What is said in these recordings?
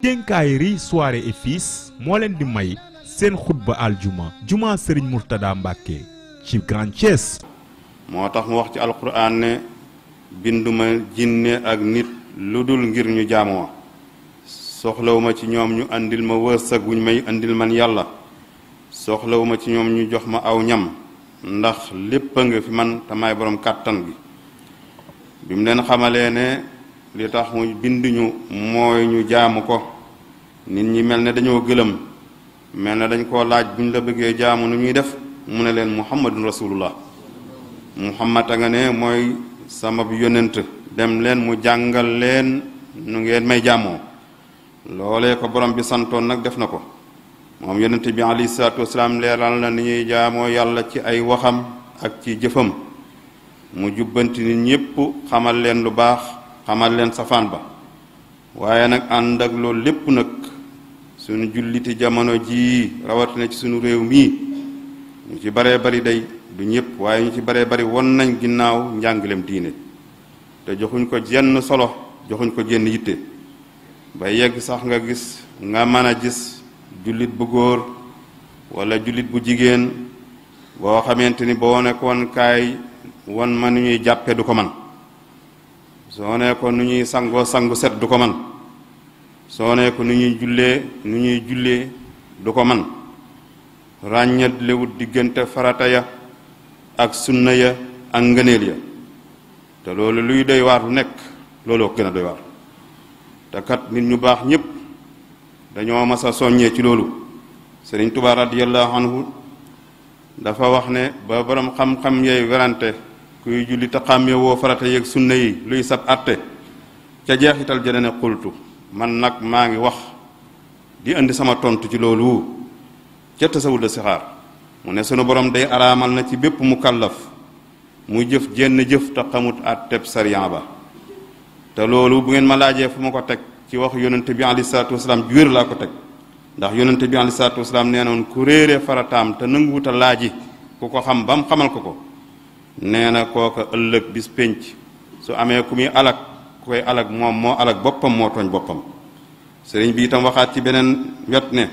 Quincaillerie Soirée et Fils moo leen di may seen xutba aljuma juma Serigne Mourtada Mbacke ci Grand Thiès. moo tax mu wax ci alquran ne binduma jinne ak nit lu dul ngir ñu jaamoo soxlawuma ci ñoom ñu andil ma wërsëg wuñ may andil man yàlla soxlawuma ci ñoom ñu jox ma aw ñam ndax lépp a nga fi man te maay borom kàttan gi bi mu leen xamalee ne li tax mu bind ñu mooy ñu jaamu ko nit ñi mel ne dañoo gëlëm mel ne dañ koo laaj buñ la bëggee jaamu nu ñuy def mu ne leen muhammadun rasulullah muhammad a nga ne mooy sama yonent dem leen mu jàngal leen nu ngeen may jaamoo loolee ko borom bi santoon nag def na ko moom yonent bi alayhi salaatu wasalaam leeral na ni ñuy jaamoo yàlla ci ay waxam ak ci jëfam mu jubbanti nit ñépp xamal leen lu baax xamal leen safaan ba waaye nag ànd ak loolu lépp nag suñu julliti jamono jii rawatina ci suñu réew mii ñu ci baree bari day du ñëpp waaye ñu ci baree bari won nañ ginnaaw njàngalem diine te joxuñ ko jenn solo joxuñ ko jenn yitte ba yegg sax nga gis nga mën a gis jullit bu góor wala jullit bu jigéen boo xamante ni boo nekkoon kaay won ma nu ñuy jàppe du ko man soo nekkoon nu ñuy sangoo sangu set du ko man soo nekkoon nu ñuy jullee du ko man ràññatlewut diggante farata ya ak sunna ya ak ngëneel ya te loolu luy doy waar lu nekk looloo gën a doy waar te kat nit ñu baax ñépp dañoo mas a soññee ci loolu Sëriñ Tuubaa radiyallahu anhu dafa wax ne ba borom xam-xam yey werante kuy julli te xàmmee woo farata yeeg sunna yi luy sab àtte ca jeexital jëne ne xultu man nag maa ngi wax di indi sama tontu ci loolu ca tasawul de sixaar mu ne sunu borom day araamal na ci bépp mukallaf muy jëf jenn jëf te xamut àtteb sariya ba te loolu bu ngeen ma laajee fu ma ko teg ci wax yonente bi alayhi salaatu wasalaam ju wér laa ko teg ndax yonente bi alayhi salaatu wasalaam nee noon ku réere farataam te nanguwuta laaji ku ko xam ba mu xamal ko nee na kooka ëllëg bis pénc su amee ku muy alag ku koy alag moom moo alag boppam moo tooñ boppam sëriñ bi itam waxaat ci beneen wet ne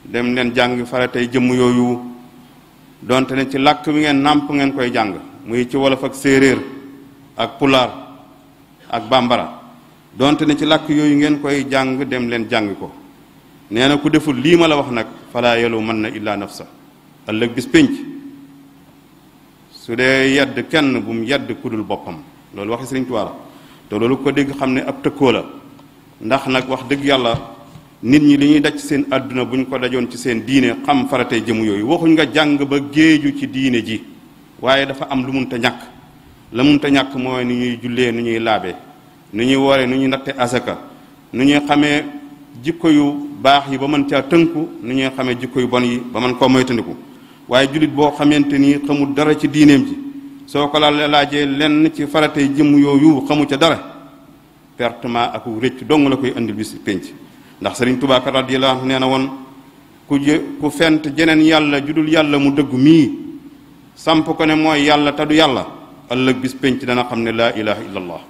dem leen jàng faratay jëmm yooyu donte ne ci làkk wi ngeen nàmp ngeen koy jàng muy ci wolof ak séeréer ak pulaar ak bambara donte ne ci làkk yooyu ngeen koy jàng dem leen jàng ko nee na ku deful lii ma la wax nag falaa yelu mën na illaa nafsa ëllëg bis pénc su dee yedd kenn bu mu yedd kudul boppam loolu waxi Sëriñ Tuubaa la te loolu ko dégg xam ne ab tëkkoo la ndax nag wax dëgg yàlla nit ñi li ñuy daj ci seen àdduna bu ñu ko dajoon ci seen diine xam faratee jëmu yooyu waxuñ nga jàng ba géeju ci diine ji waaye dafa am lu munta ñàkk la munta ñàkk mooy nu ñuy jullee nu ñuy laabe nu ñuy woore nu ñuy natte asaka nu ñuy xamee jikko yu baax yi ba mën caa tënku nu ñuy xamee jikko yu bon yi ba mën koo moytandiku waaye jullit boo xamante ni xamul dara ci diineem ji soo ko laajee lenn ci faratee jëmm yooyu xamu ca dara pertement ak rëcc dong la koy andil bis pénc ndax Sëriñ Tuubaa radiyallaahu anhu nee na woon ku fent jeneen yàlla judul yàlla mu dëggu mii samp ko ne mooy yàlla te du yàlla ëllëg bis pénc dana xam ne laa ilaha illallah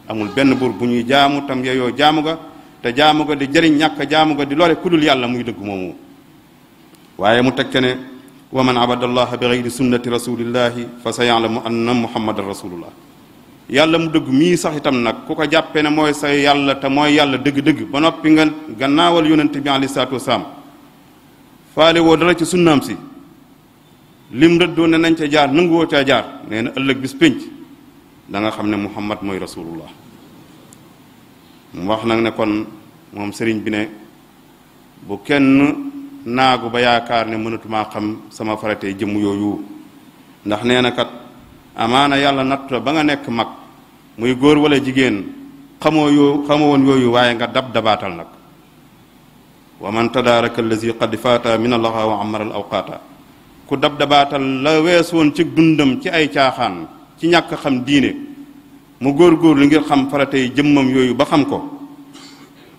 amul benn buur bu ñuy jaamu tam yeyoo jaamu ga te jaamu ga di jëriñ ñàkk jaamu ga di lore ku dul yàlla muy dëgg moomu waaye mu teg ca ne wa man abada allaha bi gayri sunnati rasulillahi fa sa ya'lamu anna muhammadan rasulullah yàlla mu dëgg mii sax itam nag ku ko jàppee ne mooy sa yàlla te mooy yàlla dëgg-dëgg ba noppi nga gannaawal yonente bi alayhi salaatu wasalaam faale woo dara ci sunnaam si lim rëddoo ne nañ ca jaar nanguwoo caa jaar nee na ëllëg bis pénc da nga xam ne muhammad mooy rasulullah mu wax nag ne kon moom sëriñ bi ne bu kenn naagu ba yaakaar ne mënatumaa xam sama faratee jëmm yooyu ndax nee na kat amaana yàlla natt ba nga nekk mag muy góor wala jigéen xamoo woon yooyu waaye nga dabaatal nag wa man tadaaraka allazi qad faata min allaha wa amara al awqaata ku dabaatal la wees woon ci dundam ci ay caaxaan ci ñàkk xam diine mu góor lu ngir xam faratey jëmmam yooyu ba xam ko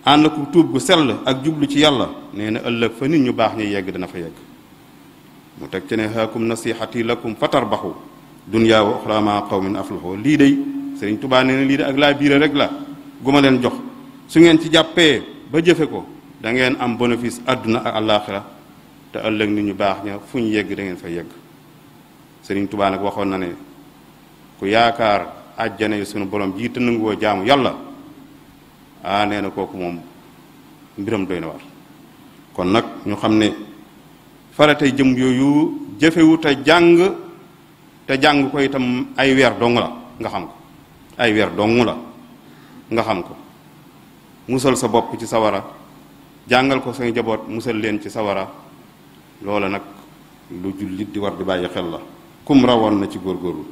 ànd ku tuub gu sell ak jublu ci yàlla nee na ëllëg fa nit ñu baax ñi yegg dana fa yegg mu teg ci ne haakum nasihati lakum fatarbaxu dunya wa uxra ma qawmin aflahu lii day Sëriñ Tuubaa nee na lii de ak laa biire rek la gu ma leen jox su ngeen ci jàppee ba jëfe ko da ngeen am bénéfice àdduna ak àllaaxira te ëllëg nit ñu baax ña fu ñu yegg da ngeen fa yegg Sëriñ Tuubaa nag waxoon na ne ku yaakaar àjjana yi sunu borom ji te nanguwoo jaamu yàlla nee na kooku moom mbiram doy na war kon nag ñu xam ne faratay jëm yooyu jëfewu te jàng ko itam ay weer dong la nga xam ko ay weer dong la nga xam ko musal sa bopp ci sawara jàngal ko say jaboot musal leen ci sawara loola nag lu jullit di war di bàyyi xel la kum rawoon na ci góorgóorlu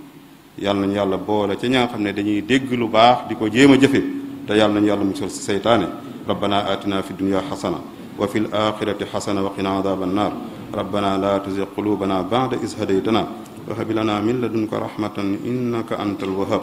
yàlla nañu yàlla boole ca ña nga xam ne dañuy dégg lu baax di ko jéem a jëfe te yàlla nañu yàlla musal si seytaane rabbana atina fi dunya xasana wa fi l axirati xasana wa qina adaba annar rabbana la tuzigh qulubana ba'da is hadaytana wa hab lana min ladunka rahmatan innaka antal wahhab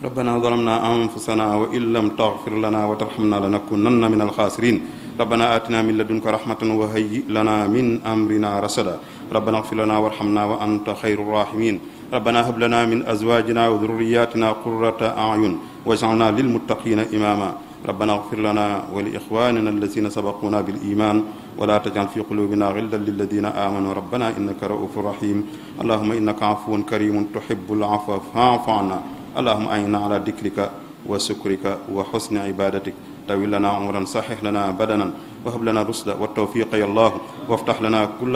rabbana zalamna anfusana wa in lam taghfir lana wa tarhamna lanakunanna min alxaasirin rabbana atina min ladunka rahmatan wa hayyi lana min amrina rasada rabbana ighfir lana warhamna wa anta khayru rahimin rabbana hab lana min azwajina wa dhurriyyatina qurrata a'yun waj'alna lilmuttaqina imama rabbana ighfir lana wa li ikhwanina alladhina sabaquna bil iman wa la taj'al fi qulubina ghillan lil ladhina amanu rabbana innaka ra'ufur rahim allahumma innaka 'afuwun karimun tuhibbul 'afwa fa'fu 'anna اللهم أعنا على ذكرك وشكرك وحسن عبادتك طول لنا عمرا صحح لنا بدنا وهب لنا رشدا والتوفيق يا الله وافتح لنا كل